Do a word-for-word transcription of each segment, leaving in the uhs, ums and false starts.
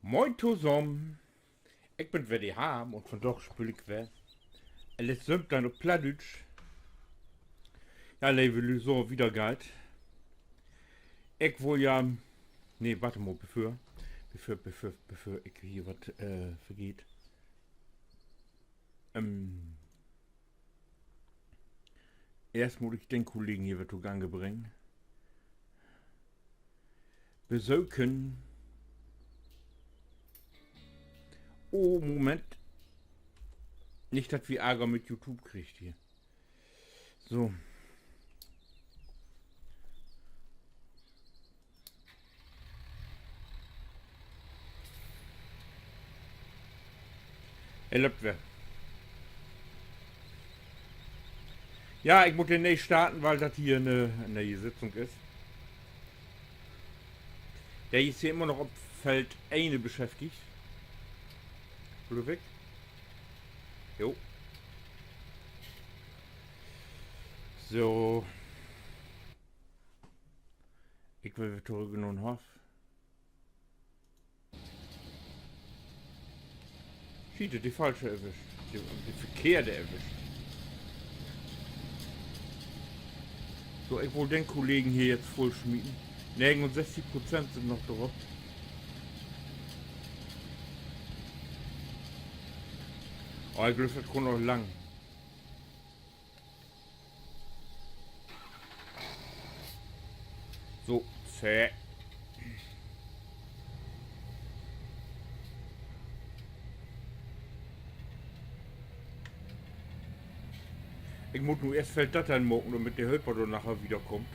Moin tosamen. Ik bün weer de Harm un vundaag speel ik weer Alice Sümp denn op Plattdüütsch. Ja, leve Lüüd, so, wieder geiht. Ik wull ja, nee, wart mal, bevör, bevör, bevör, bevör ik hier wat, äh, vergeet. Ähm, eerst mutt ik den Kollegen hier weer togange bringen. Besöken. Oh, Moment. Nich, dat wi Arger mit YouTube kriegt hier. So. He löppt weer. Ja, ik mutt den nee starten, wiel dat hier 'ne, 'ne Sitzung is. De is hier immer noch op Feld een beschäftigt. Glööv ik. Jo. So. Ik will weer torüch in den Hoff. Schiet, de falsche erwischt. De, de verkehrte erwischt. So, ik wull den Kollegen hier jetzt vullsmieten. Negenunsesstig Prozent sünd noch dorop. Oh, ik glööv, dat kunn noch lang. So, zäh. Ik mutt nu eerst Feld dat denn maken, dormit de Hölper dor naher wiederkummt.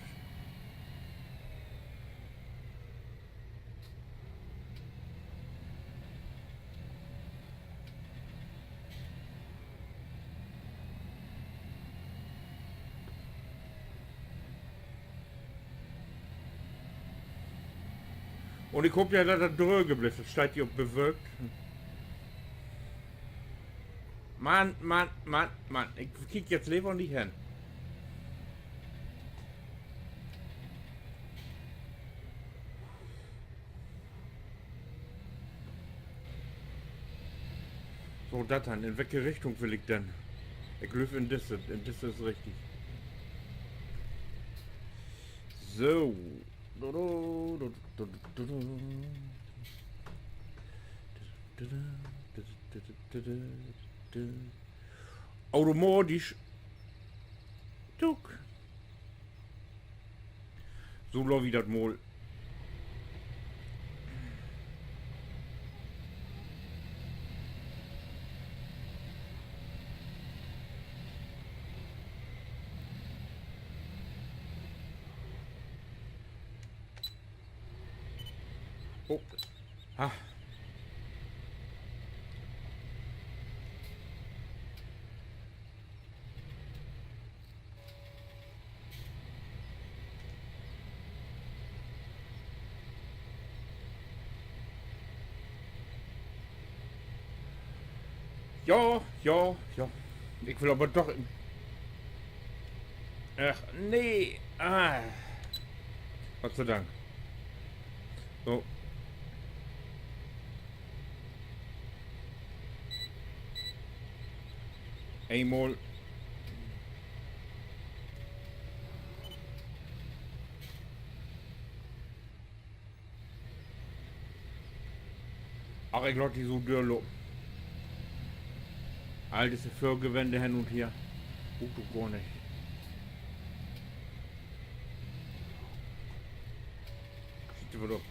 Un ik hoop ja, dat dat dröög blifft. Dat steiht hier op bewölkt. Mann, Mann, Mann, Mann. Ik kiek jetzt lever nich hen. So, dat denn. In welke Richtung will ik denn? Ik glööv, in disse, in disse is richtig. So. Automatisch. Tuck. So, laat wi dat mal. Oh. Ah. Ja, ja, ja. Ik will aver doch in, ach, nee. Ah. Gott sei Dank. So. Eenmal. Ach, ik laat de so dörlopen. All disse Vörgewände hen un her. Bruukt doch gor nich. Schiet wat op.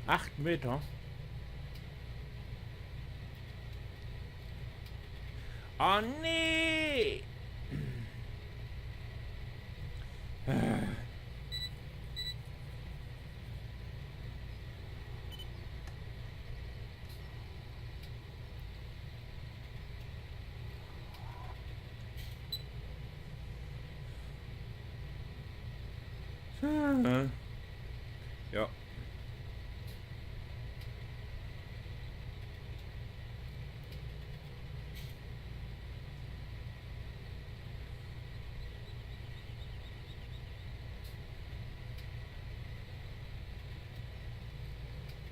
Acht Meter. Oh, nee! Äh, ja.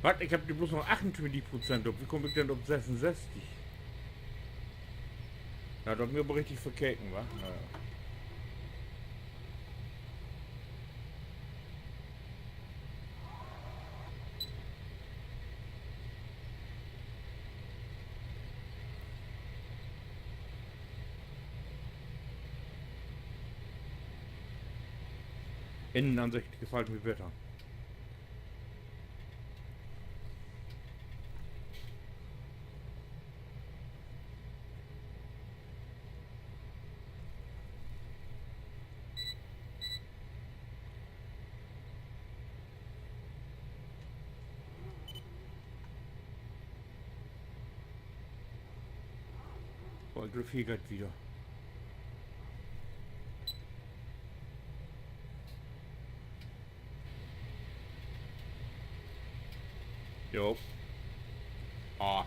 Wat? Ik hebb de blots noch achtuntwintig Prozent op. Wo kaam ik denn op sössunsösstig? Na, dat hebb ik mi aver richtig verkeken, wa? Na ja. Innenansicht gefallt mi beter. Oh, ik glööv, hier geiht dat wieder. Jo. Ah.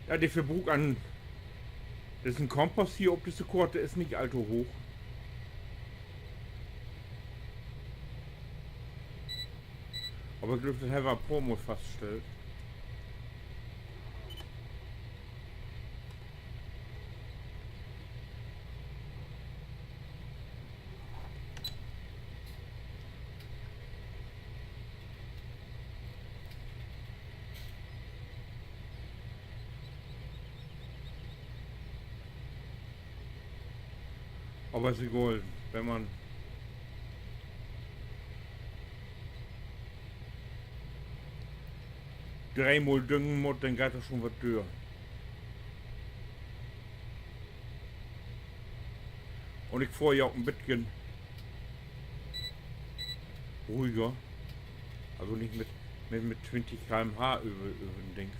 Ja, de Verbruuk an dissen Kompass hier op disse Koort is nich all to hooch. Aver ik glööv, dat hebbt wi al poor Mal faststellt. Aver is egal, wenn man dreemal düngen mutt, denn geiht dor schon wat dör. Un ik fohr ja ok en beten ruhiger. Also nich mit, mit, mit twintig K M H över, över den Dings.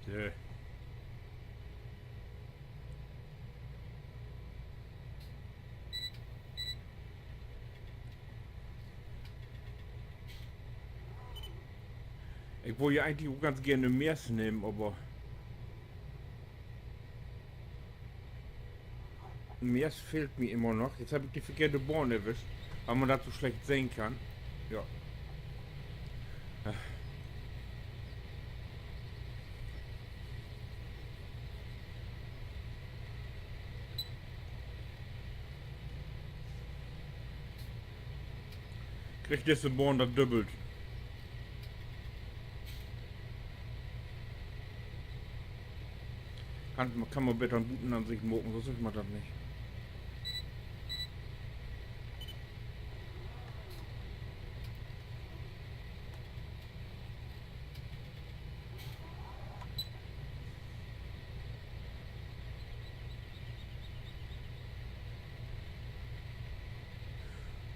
So. Ik wull ja egentlich ok ganz geern Mers nehmen, aver Mers fehlt mi immer noch. Jetzt heff ik de verkehrte Bahn erwischt, wiel man dat so slecht sehn kann. Ja. Kriggt disse Bahn dat Dubbelt. Kann, kann man beter en Butenansicht maken, sünst süht man dat nich.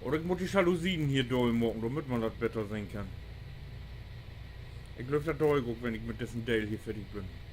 Oder ik mutt de Jalousien hier daal maken, dormit man dat beter sehn kann. Ik glööv, dat do ik ok, wenn ik mit dissen Deel hier fertig bün.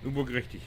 Nu bün ik richtig.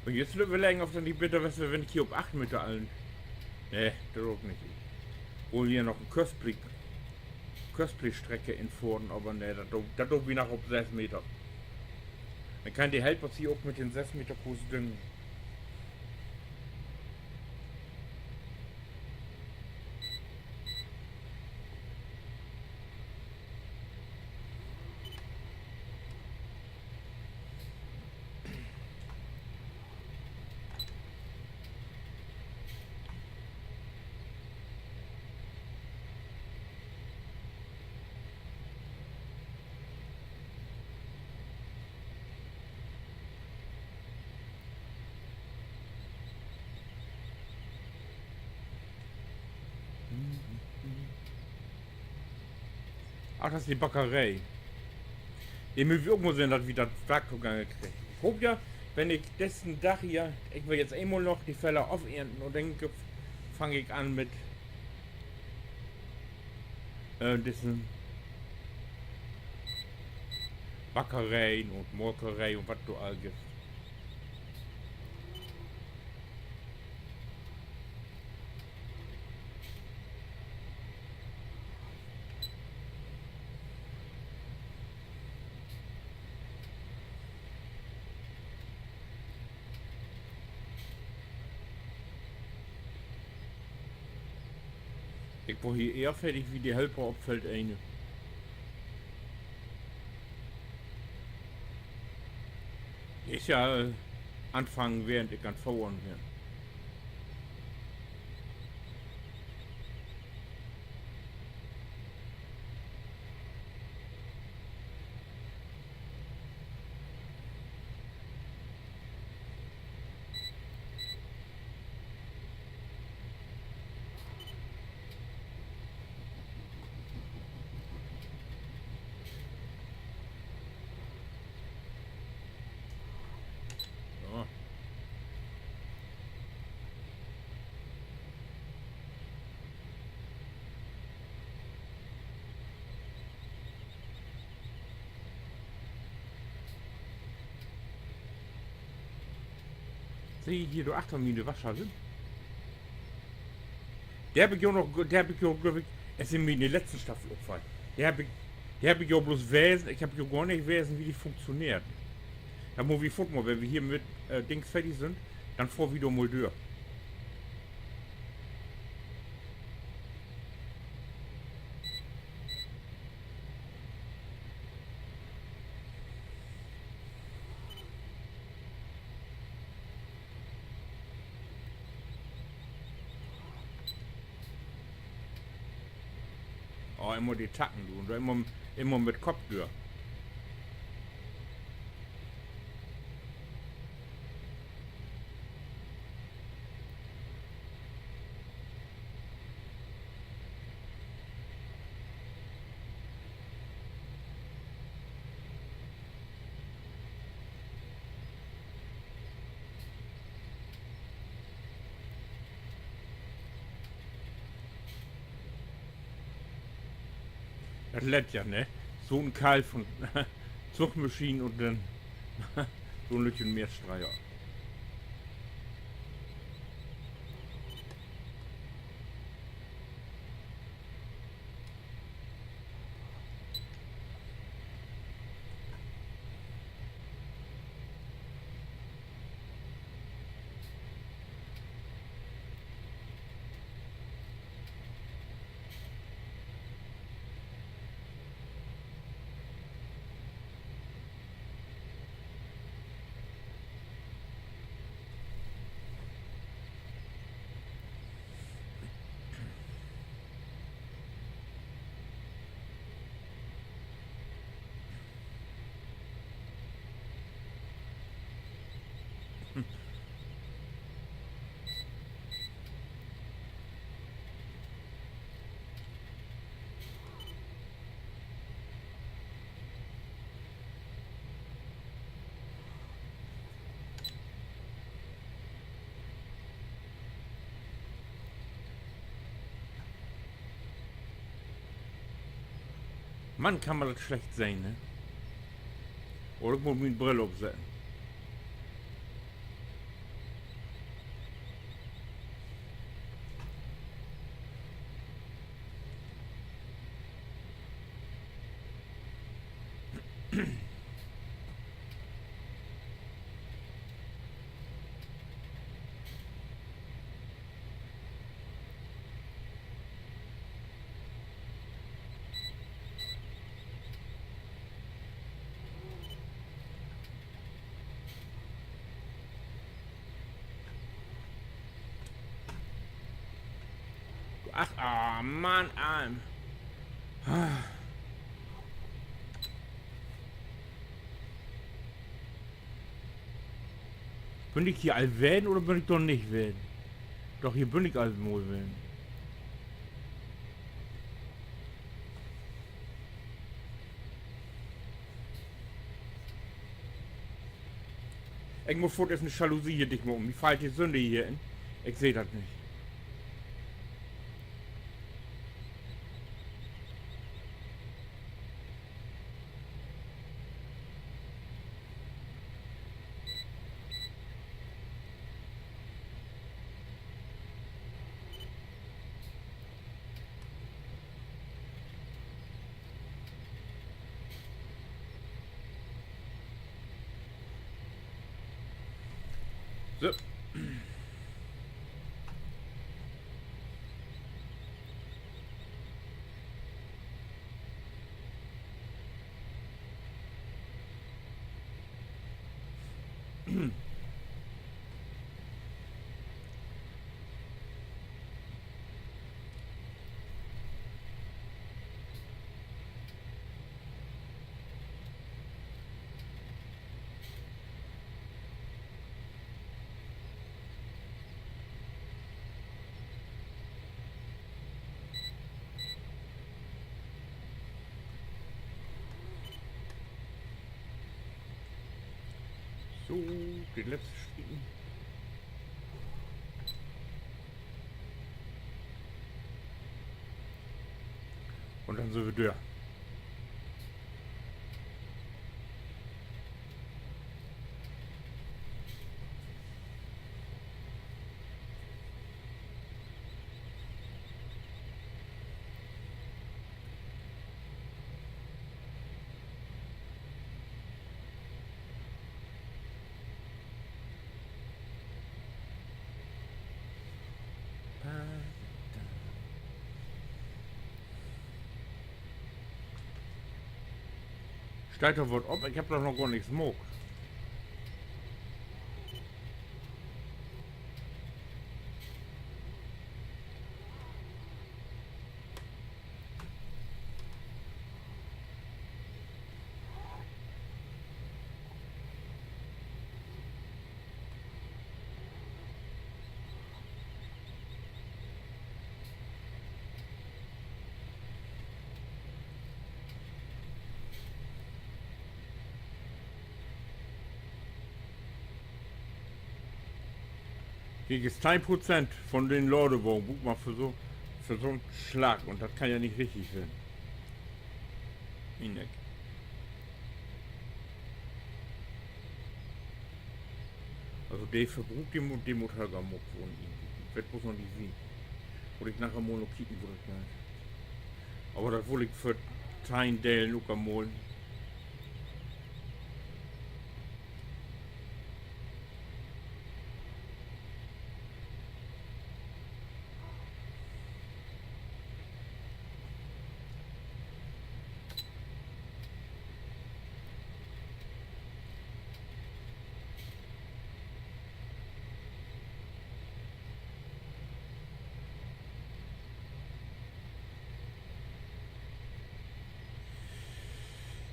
Un jetzt överleggen, of dat nich beter weer, wenn ik hier op acht Meter allen. Nee, dat ok nich. Wull hier noch en Köstpli-, Köstpli-Strecke infohren, aver nee, dat do-, dat doot wi noch op söss Meter. Denn kann de Helpers hier ok mit den söss Meter Kurs düngen. Ach, dat is de Backeree. De mööt wi ok mal sehn, dat wi dat Wark togangen kriegt. Ik hoop ja, wenn ik dissen Dag hier, ik will jetzt eenmal noch de Feller ofernten un denn fang ik an mit, äh, dissen Backereen un Molkeree un wat dor all gifft. Ik warr hier ehr fardig as de Helper op Feld een. De is ja, äh, anfangen, während ik an Fohren bün. So. Seh ik hier dor achter mi de Waschhalle? De heff ik jo noch, de heff ik jo, glööv ik, eerst in de letzte Staffel opfallen. De heff ik, de heff ik jo blots wesen, ik heff jo gor nich wesen, wie de funktioneert. Denn mutt wi foort mal, wenn wi hier mit, äh, Dings fardig sünd, denn fohr wi dor mal dör. Oh, immer de Tacken, du. Un immer, immer mit Kopp dör. Dat lett ja, ne? So'n Keil von Zugmaschinen un denn so'n lüttjen Meerstreier. Man kann man dat slecht sehn, ne? Oder ik mutt mien Brill opsetten. Ach, ah, Mann, Alm. Bün ik hier al ween oder bün ik dor nich ween? Doch, hier bün ik al mal ween. Ik mutt foorts even de Jalousie hier dicht maken. Mi fallt de Sünn hier in. Ik seh dat nich. So. So, de letzte Stieken. Un denn sünd wi dör. Steiht dor wat op? Ik heff doch noch gor nix maakt. Kiek, is teihn Prozent von den Ladewagen bruukt man för so, för so'n Slag. Un dat kann ja nich richtig ween. Mien ik. Also de Verbruuk, de mutt, de mutt höger maakt worrn irgendwie. Ik weet blots noch nich wie. Mutt ik naher mal noch kieken, wo dat geiht. Aver dat wull ik för teihn Delen ok al mal.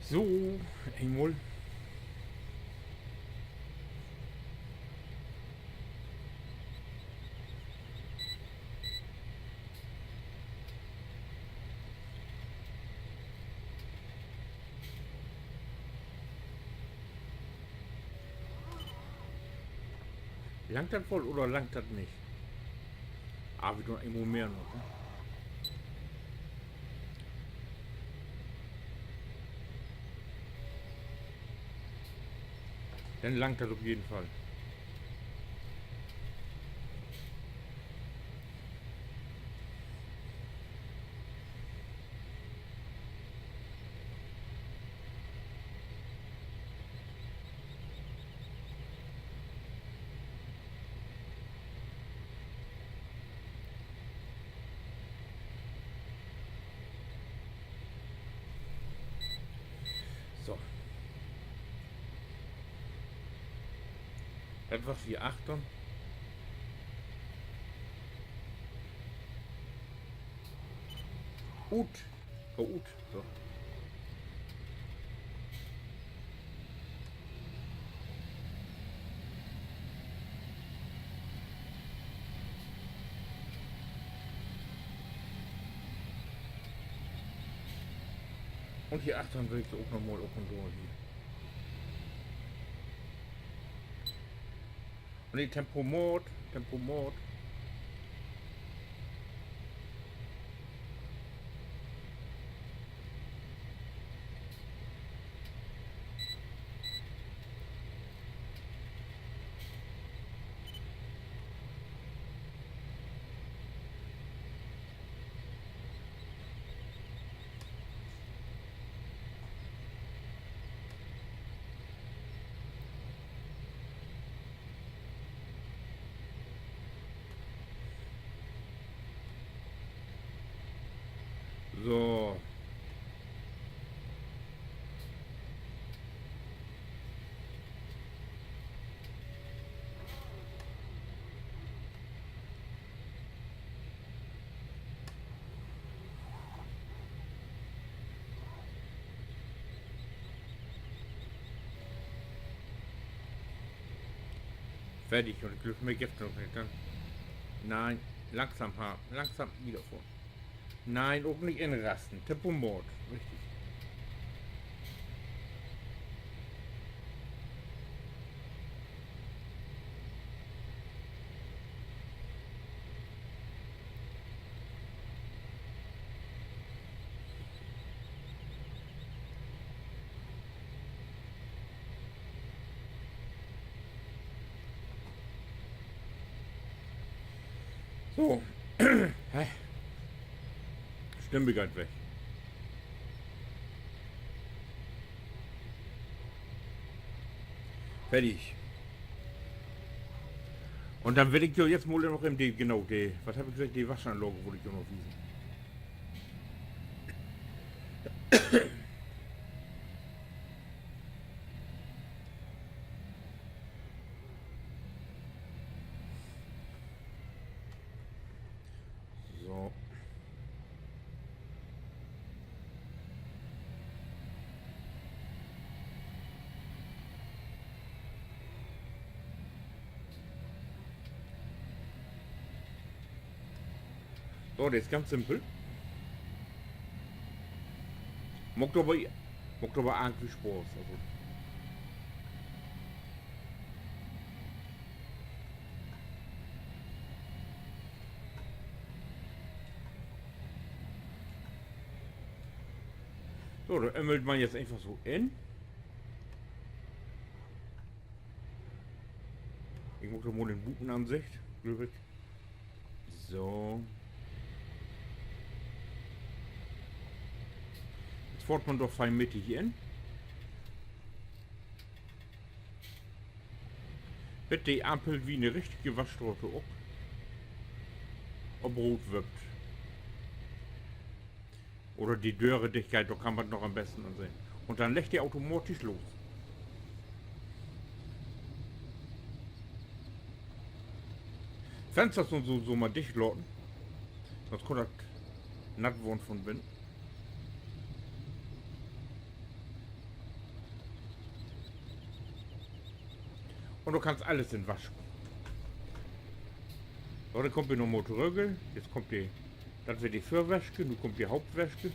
So, eenmal. Langt dat woll oder langt dat nich? Ah, wi doot eenmal mehr noch, ne? Denn langt dat op jeden Fall. Dat was hier achtern. Ut. Oh, ut. So. Un hier achtern will ik ok noch mal op un dor hier. Un de Tempomat, Tempomat. So. Fertig, un ik glööv, mehr gifft dat noch nich, ne? Nee, langsam, ha, langsam wieder vörn. Nee, ok nich inrasten. Tempomat, richtig. So. Hä? Stimme geiht weg. Fertig. Un denn will ik jo jetzt mal noch in de, genau, de, wat heff ik seggt, de Waschanlage wull ik jo noch wiesen. So. So, de is ganz simpel. Maakt aver, maakt aver egentlich Spaaß, also. So, dor ümmelt man jetzt eenfach so in. Ik maak dor mal en Butenansicht, glööv ik. So. Jetzt fohrt man dor fein mittig in. Bit de Ampel wie 'ne richtige Waschstraat ok op root wippt. Oder de Döre dicht geiht, dor kann man dat noch an'n besten an sehn. Un denn leggt de automatisch los. Fensters un so, so mal dicht laten. Sünst kunn dat natt worrn von binnen. Un du kannst allens in Waschke. So, denn kummt hier noch Motorrögel. Jetzt kummt de, dat weer de Vörwaschke, nu kummt de Hauptwaschke.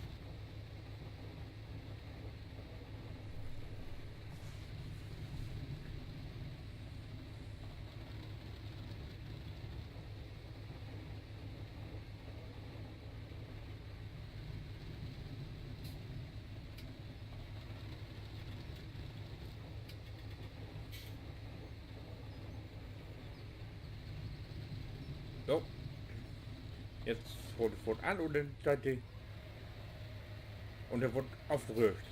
So. Jetzt fohrt, fohrt an un denn steiht de, un de word afdröögt.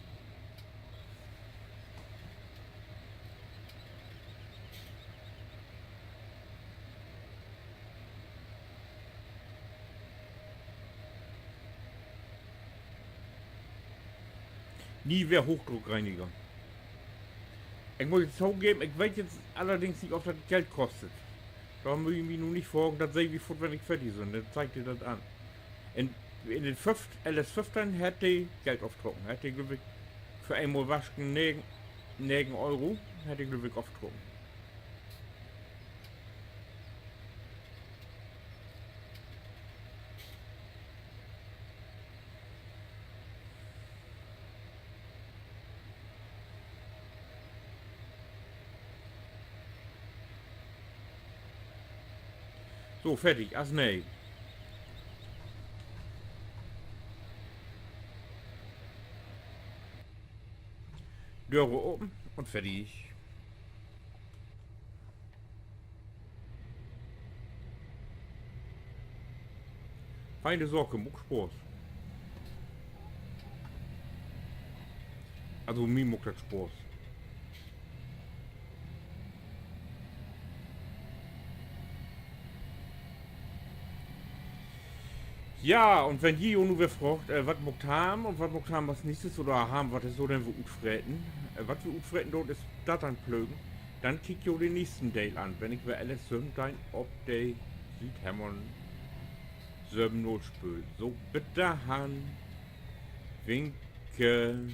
Nie weer Hochdruckreiniger. Ik mutt togeven, ik weet nu allerdings nich, of dat Geld kostet. Dor mööt ji mi nu nich fragen, dat seht wi foorts, wenn ik fardig bün, denn zeig ik di dat an. In, in den Föff-, L S föffteihn hett de Geld oftrucken. Hett de, glööv ik, för eenmal wasken negen, negen Euro hett de, glööv ik, oftrucken. So, fardig, as nee. Döre open un fardig. Feine Saak, maakt Spaaß. Also, mi maakt dat Spaaß. Ja, un wenn ji jo nu weer fraagt, äh, wat maakt Harm un wat maakt Harm as nächstes oder Harm, wat is so denn weer utfreten? Äh, wat weer utfreten doot, is Platt anplögen. Denn kiekt jo den nächsten Deel an, wenn ik weer L S söventeihn op de Südhemmern söven null speel. So, bit dorhen. Winke.